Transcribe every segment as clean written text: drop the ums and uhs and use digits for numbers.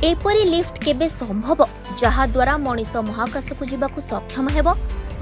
ଏପରି ଲିଫ୍ଟ କେବେ ସମ୍ଭବ, ଯାହାଦ୍ୱାରା ମଣିଷ ମହାକାଶକୁ ଯିବାକୁ ସକ୍ଷମ ହେବ?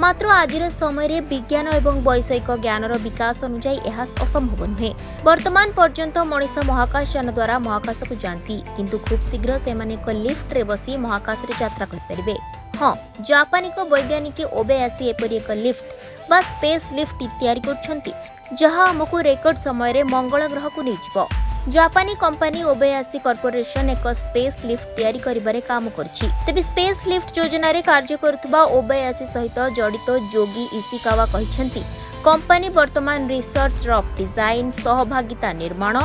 ମାତ୍ର ଆଜିର ସମୟରେ ବିଜ୍ଞାନ ଏବଂ ବୈଷୟିକ ଜ୍ଞାନର ବିକାଶ ଅନୁଯାୟୀ ଏହା ଅସମ୍ଭବ ନୁହେଁ। ବର୍ତ୍ତମାନ ପର୍ଯ୍ୟନ୍ତ ମଣିଷ ମହାକାଶଯାନ ଦ୍ୱାରା ମହାକାଶକୁ ଯାଆନ୍ତି, କିନ୍ତୁ ଖୁବ୍ ଶୀଘ୍ର ସେମାନେ ଏକ ଲିଫ୍ଟରେ ବସି ମହାକାଶରେ ଯାତ୍ରା କରିପାରିବେ। ହଁ, ଜାପାନିକ ବୈଜ୍ଞାନିକ ଓବେୟାସି ଏପରି ଏକ ଲିଫ୍ଟ ବା ସ୍ପେସ୍ ଲିଫ୍ଟ ତିଆରି କରୁଛନ୍ତି, ଯାହା ଆମକୁ ରେକର୍ଡ ସମୟରେ ମଙ୍ଗଳ ଗ୍ରହକୁ ନେଇଯିବ। ଜାପାନୀ କମ୍ପାନୀ ଓବେୟାସି କର୍ପୋରେସନ ଏକ ସ୍ପେସ୍ ଲିଫ୍ଟ ତିଆରି କରିବାରେ କାମ କରୁଛି। ତେବେ ସ୍ପେସ୍ ଲିଫ୍ଟ ଯୋଜନାରେ କାର୍ଯ୍ୟ କରୁଥିବା ଓବେୟାସି ସହିତ ଜଡ଼ିତ ଯୋଗୀ ଇସିକାୱା କହିଛନ୍ତି, କମ୍ପାନୀ ବର୍ତ୍ତମାନ ରିସର୍ଚ୍ଚ, ରଫ୍ ଡିଜାଇନ୍, ସହଭାଗିତା ନିର୍ମାଣ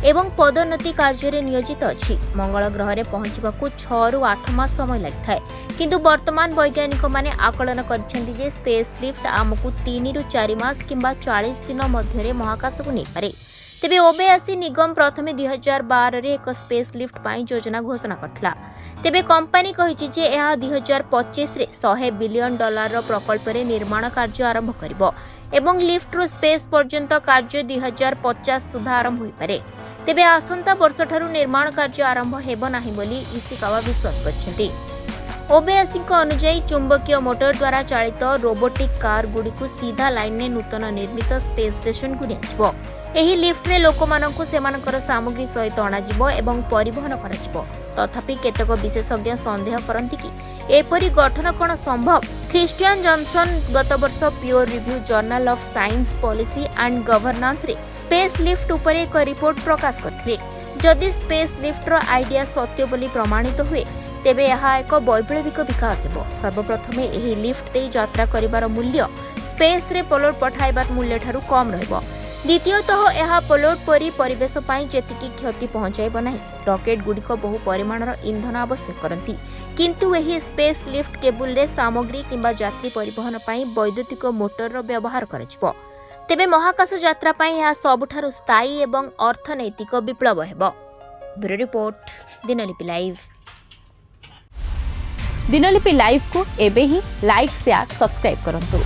ଏବଂ ପଦୋନ୍ନତି କାର୍ଯ୍ୟରେ ନିୟୋଜିତ ଅଛି। ମଙ୍ଗଳ ଗ୍ରହରେ ପହଞ୍ଚିବାକୁ 6ରୁ 8 ମାସ ସମୟ ଲାଗିଥାଏ, କିନ୍ତୁ ବର୍ତ୍ତମାନ ବୈଜ୍ଞାନିକମାନେ ଆକଳନ କରିଛନ୍ତି ଯେ ସ୍ପେସ୍ ଲିଫ୍ଟ ଆମକୁ 3ରୁ 4 ମାସ କିମ୍ବା 40 ଦିନ ମଧ୍ୟରେ ମହାକାଶକୁ ନେଇପାରେ। ତେବେ ଓବେୟାସି ନିଗମ ପ୍ରଥମେ 2012ରେ ଏକ ସ୍ପେସ୍ ଲିଫ୍ଟ ପାଇଁ ଯୋଜନା ଘୋଷଣା କରିଥିଲା। ତେବେ କମ୍ପାନୀ କହିଛି ଯେ ଏହା 2025ରେ 100 ବିଲିୟନ ଡଲାରର ପ୍ରକଳ୍ପରେ ନିର୍ମାଣ କାର୍ଯ୍ୟ ଆରମ୍ଭ କରିବ ଏବଂ ଲିଫ୍ଟରୁ ସ୍ପେସ୍ ପର୍ଯ୍ୟନ୍ତ କାର୍ଯ୍ୟ 2050 ସୁଦ୍ଧା ଆରମ୍ଭ ହୋଇପାରେ। ତେବେ ଆସନ୍ତା ବର୍ଷଠାରୁ ନିର୍ମାଣ କାର୍ଯ୍ୟ ଆରମ୍ଭ ହେବ ନାହିଁ ବୋଲି ଇସିକାୱା ବିଶ୍ୱାସ କରିଛନ୍ତି। ଓବେୟାସିଙ୍କ ଅନୁଯାୟୀ, ଚୁମ୍ବକୀୟ ମୋଟର ଦ୍ୱାରା ଚାଳିତ ରୋବୋଟିକ୍ କାରଗୁଡ଼ିକୁ ସିଧା ଲାଇନରେ ନୂତନ ନିର୍ମିତ ସ୍ପେସ୍ ଷ୍ଟେସନକୁ ନିଆଯିବ। ଏହି ଲିଫ୍ଟରେ ଲୋକମାନଙ୍କୁ ସେମାନଙ୍କର ସାମଗ୍ରୀ ସହିତ ଅଣାଯିବ ଏବଂ ପରିବହନ କରାଯିବ। ତଥାପି କେତେକ ବିଶେଷଜ୍ଞ ସନ୍ଦେହ କରନ୍ତି କି ଏପରି ଗଠନ କ'ଣ ସମ୍ଭବ? ଖ୍ରୀଷ୍ଟିଆନ ଜନସନ୍ ଗତବର୍ଷ peer review Journal of Science, Policy and ଗଭର୍ଣ୍ଣାନ୍ସରେ space lift ଉପରେ ଏକ ରିପୋର୍ଟ ପ୍ରକାଶ କରିଥିଲେ। ଯଦି ସ୍ପେସ୍ ଲିଫ୍ଟର ଆଇଡିଆ ସତ୍ୟ ବୋଲି ପ୍ରମାଣିତ ହୁଏ, ତେବେ ଏହା ଏକ ବୈପ୍ଳବିକ ବିକାଶ ହେବ। ସର୍ବପ୍ରଥମେ ଏହି ଲିଫ୍ଟ ଦେଇ ଯାତ୍ରା କରିବାର ମୂଲ୍ୟ ସ୍ପେସ୍ରେ ପେଲୋଡ୍ ପଠାଇବା ମୂଲ୍ୟଠାରୁ କମ୍ ରହିବ। ଦ୍ୱିତୀୟତଃ, ଏହା ପେଲୋଡ୍ ପରି ପରିବେଶ ପାଇଁ ଯେତିକି କ୍ଷତି ପହଞ୍ଚାଇବ ନାହିଁ। ରକେଟ୍ ଗୁଡ଼ିକ ବହୁ ପରିମାଣର ଇନ୍ଧନ ଆବଶ୍ୟକ କରନ୍ତି, କିନ୍ତୁ ଏହି ସ୍ପେସ୍ ଲିଫ୍ଟ କେବୁଲରେ ସାମଗ୍ରୀ କିମ୍ବା ଯାତ୍ରୀ ପରିବହନ ପାଇଁ ବୈଦ୍ୟୁତିକ ମୋଟରର ବ୍ୟବହାର କରାଯିବ। ତେବେ ମହାକାଶ ଯାତ୍ରା ପାଇଁ ଏହା ସବୁଠାରୁ ସ୍ଥାୟୀ ଏବଂ ଅର୍ଥନୈତିକ ବିପ୍ଳବ ହେବ। ବ୍ୟୁରୋ ରିପୋର୍ଟ, ଦିନଲିପି ଲାଇଭ୍। ଦିନଲିପି ଲାଇଭ୍କୁ ଏବେ ହିଁ ଲାଇକ୍, ସେୟାର, ସବସ୍କ୍ରାଇବ୍ କରନ୍ତୁ।